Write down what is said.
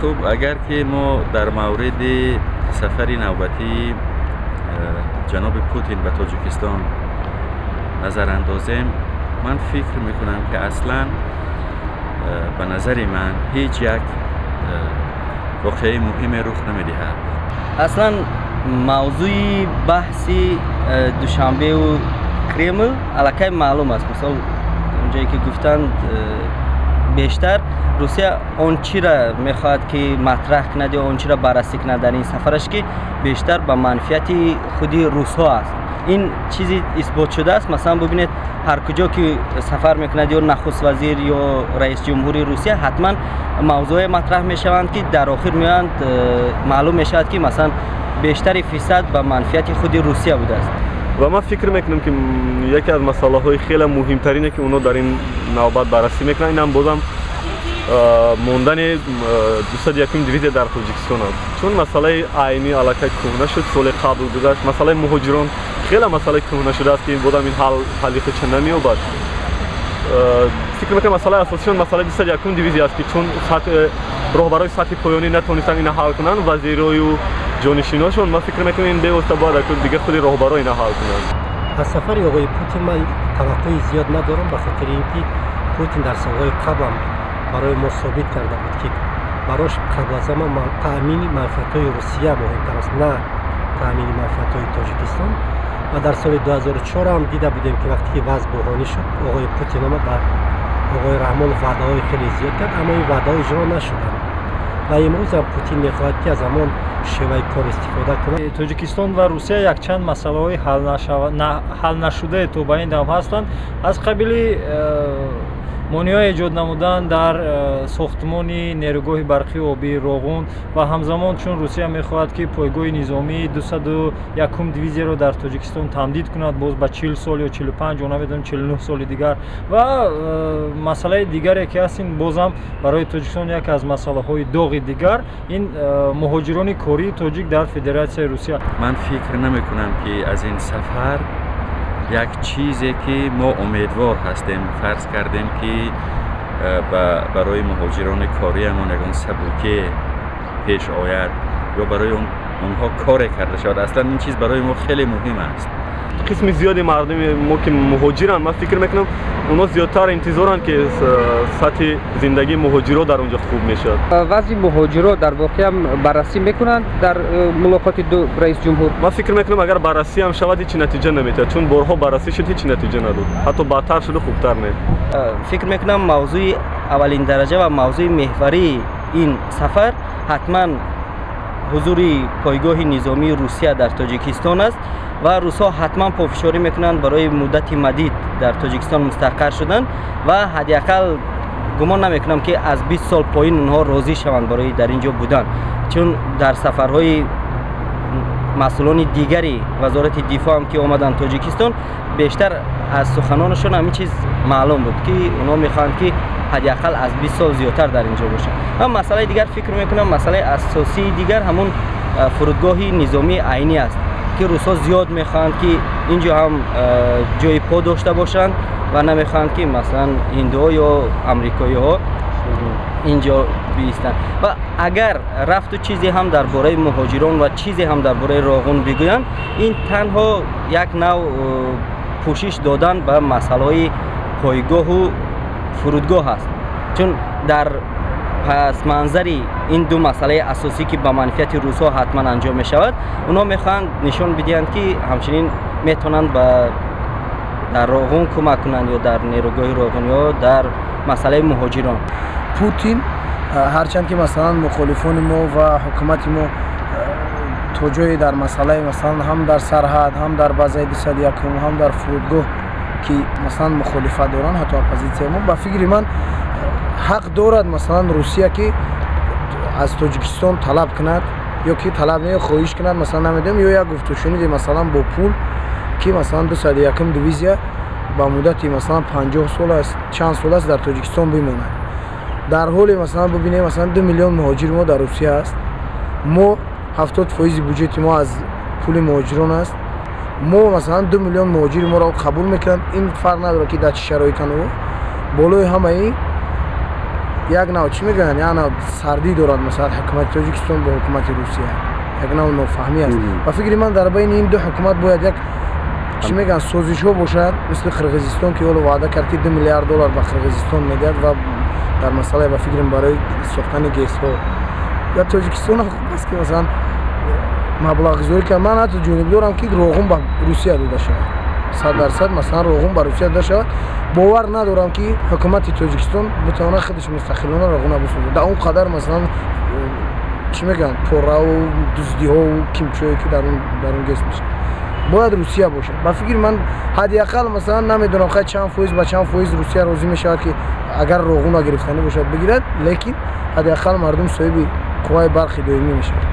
Хуб, агар ки мо дар мавриди сафари навбатии ҷаноби Путин ба Тоҷикистон назар андозем, ман фикр мекунам, ки аслан ба назари ман ҳеҷ як воқеаи муҳиме рух намедиҳад. Аслан мавзӯи баҳси Душанбеу Кремл аллакай маълум аст. Мисол, онҷое ки гуфтанд, бештар Русия он чиро мехоҳад, ки матраҳ кунад ё он чиро баррасӣ кунад дар ин сафараш, ки бештар ба манфиати худи русҳо аст. Ин чизи исбот шудааст. Масалан, бубинед, ҳар куҷо ки сафар мекунад, ё нахуст вазир, ё раис ҷумҳури Русия, ҳатман мавзӯъе матраҳ мешаванд, ки дар охир меоянд, маълум мешавад, ки масалан бештари фисад ба манфиати худи Русия будааст. Ва ман фикр мекунам, ки яке аз масъалаҳои хеле муҳимтарине, ки онҳо дар ин навбат баррасӣ мекунанд, инам бозам мондани 201-уми дивизия дар Тоҷикистон аст, чун масъалаи Айнӣ аллакай кӯҳна шуд, соли қабл гузашт. Масъалаи муҳоҷирон хеле масъалаи кӯҳна шудааст, ки бозам ин ҳал ҳалли худша намеёбад. Фикр мекунам, масъалаи асосишон масъалаи 201-уми дивизия аст, ки чун роҳбарои сатҳи поёнӣ натонистанд ина ҳал кунанд, вазирою ҷонишиношон, ман фикр мекунам, ин бевосита бояд дига худи роҳбаро ина ҳал кунанд. Аз сафари оғои Путин ман таваққӯи зиёд надорам, ба хотири ин ки Путин дар солҳои қаблам барои мо собит карда буд, ки барош қабл аз ҳама таъмини манфиатҳои Русия муҳимтар аст, на таъмини манфиатҳои Тоҷикистон. Ва дар соли 2004 ҳам дида будем, ки вақте ки вазъ буҳронӣ шуд, оғои Путин омад ба оғои Раҳмон ваъдаҳои хеле зиёд кард, аммо ин ваъдаҳо иҷро нашуданд. Ва имрӯз ҳам Путин мехоҳад, ки аз ҳамон шеваи кор истифода кунад. Тоҷикистон ва Русия якчанд масъалаҳои ҳал нашудае то ба ин дам ҳастанд, аз қабили монеаҳо эҷод намудан дар сохтмони нерӯгоҳи барқии обии Роғун ва ҳамзамон, чун Русия мехоҳад, ки пойгоҳи низомии 201-ум дивизияро дар Тоҷикистон тамдид кунад боз ба 40 сол ё 45 ё намедонам, 49 соли дигар. Ва масъалаи дигаре, ки ҳаст, ин бозам барои Тоҷикистон яке аз масъалаҳои доғи дигар, ин муҳоҷирони кории тоҷик дар Федератсияи Русия. Ман фикр намекунам, ки аз ин сафар як чизе, ки мо умедвор ҳастем, фарз кардем, ки барои муҳоҷирони кориамон ягон сабукӣ пеш ояд ё барои онҳо коре карда шавад. Аслан ин чиз барои мо хеле муҳим аст. Қисми зиёди мардуми мо, ки муҳоҷиранд, ман фикр мекунам, онҳо зиёдтар интизоранд, ки сатҳи зиндагии муҳоҷиро дар он ҷо хуб мешавад. Вазъи муҳоҷиро дар воқеам баррасӣ мекунанд дар мулоқоти ду раис ҷумҳур? Ман фикр мекунам, агар баррасӣ ҳам шавад, ҳеҷ натиҷа наметиҳад, чун борҳо баррасӣ шуд, ҳеҷ натиҷа надод, ҳатто бадтар шуду, хубтар не. Фикр мекунам, мавзӯи аввалин дараҷа ва мавзӯи меҳварии ин сафар ҳатман ҳузури пойгоҳи низомии Русия дар Тоҷикистон аст ва русҳо ҳатман пофишорӣ мекунанд барои муддати мадид дар Тоҷикистон мустақар шудан ва ҳадди ақал гумон намекунам, ки аз 20 сол поин онҳо розӣ шаванд барои дар ин ҷо будан, чун дар сафарҳои масъулони дигари вазорати дифоъ ҳам, ки омаданд Тоҷикистон, бештар аз суханонашон ҳамин чиз маълум буд, ки онҳо мехоҳанд, ки ҳадди ақал аз 20 сол зиёдтар дар ин ҷо бошанд. Ва масъалаи дигар, фикр мекунам, масъалаи асосии дигар ҳамун фурудгоҳи низомии Айнӣ аст, ки русҳо зиёд мехоҳанд, ки ин ҷо ҳам ҷои по дошта бошанд ва намехоҳанд, ки масалан ҳиндуҳо ё амрикоиҳо ин ҷо биистанд. Ва агар рафту чизе ҳам дар бораи муҳоҷирон ва чизе ҳам дар бораи Роғун бигӯянд, ин танҳо як нав пӯшиш додан ба масъалаҳои пойгоҳу фурудгоҳ аст, чун дар пасманзари ин ду масъалаи асосӣ, ки ба манфиати русҳо ҳатман анҷом мешавад, онҳо мехоҳанд нишон бидиҳанд, ки ҳамчунин метавонанд ба дар Роғун кӯмак кунанд ё дар нерӯгоҳи Роғун ё дар масъалаи муҳоҷирон. Путин, ҳарчанд ки масалан мухолифони мо ва ҳукумати мо то ҷое дар масъалаи масалан ҳам дар сарҳад, ҳам дар базаи 201-ум, ҳам дар фурудгоҳ, ки масалан мухолифат доранд, ҳатто оппозитсияи мо, ба фикри ман, ҳақ дорад масалан Русия, ки аз Тоҷикистон талаб кунад ё ки талаб не, хоҳиш кунад, масалан намедонам, ё як гуфтушуниде масалан бо пул, ки масалан 201-ум дивизия ба муддати масалан 50 сол аст, чанд сол аст, дар Тоҷикистон бимонад. Дар ҳоле масалан бубинем, масалан 2 миллион муҳоҷири мо дар Русия аст, мо 70 фоизи буҷети мо аз пули муҳоҷирон аст. Мо масалан 2 миллион муҳоҷири моро қабул мекунанд, ин фарқ надорад, ки дар чӣ шароитан. Болои ҳамаи Як нав, чӣ мегӯянд, як нав сардӣ дорад, масалан, ҳукумати Тоҷикистон бо ҳукумати Русия як нав нофаҳмӣ аст. Ба фикри ман, дар байни ин ду ҳукумат бояд як, чӣ мегӯянд, созишҳо бошад, мисли Қирғизистон, ки ҳоло ваъда кард, ки 2 миллиард доллар ба Қирғизистон медиҳад ва дар масъалаи, ба фикрам, барои сохтани ГЭСҳо. Ва Тоҷикистон хуб аст, ки масалан маблағгузорӣ кард. Ман ҳатто ҷонибдорам, ки Роғун ба Русия дода шавад, 100%. Масалан, Роғун ба Русия дода шавад, бовар надорам, ки ҳукумати Тоҷикистон битавонад худаш мустақилона Роғуна бисозад. Дар он қадар, масалан, чӣ мегӯянд, пораву дуздиҳову кимчое, ки дар он ГЭС мешавад, бояд Русия бошад. Ба фикри ман, ҳадди ақал, масалан, намедонам, хай, чанд фоиз ба чанд фоиз Русия розӣ мешавад, ки агар Роғуна гирифтанӣ бошад, бигирад, лекин ҳадди ақал мардум соҳиби қувваи барқи доимӣ мешавад.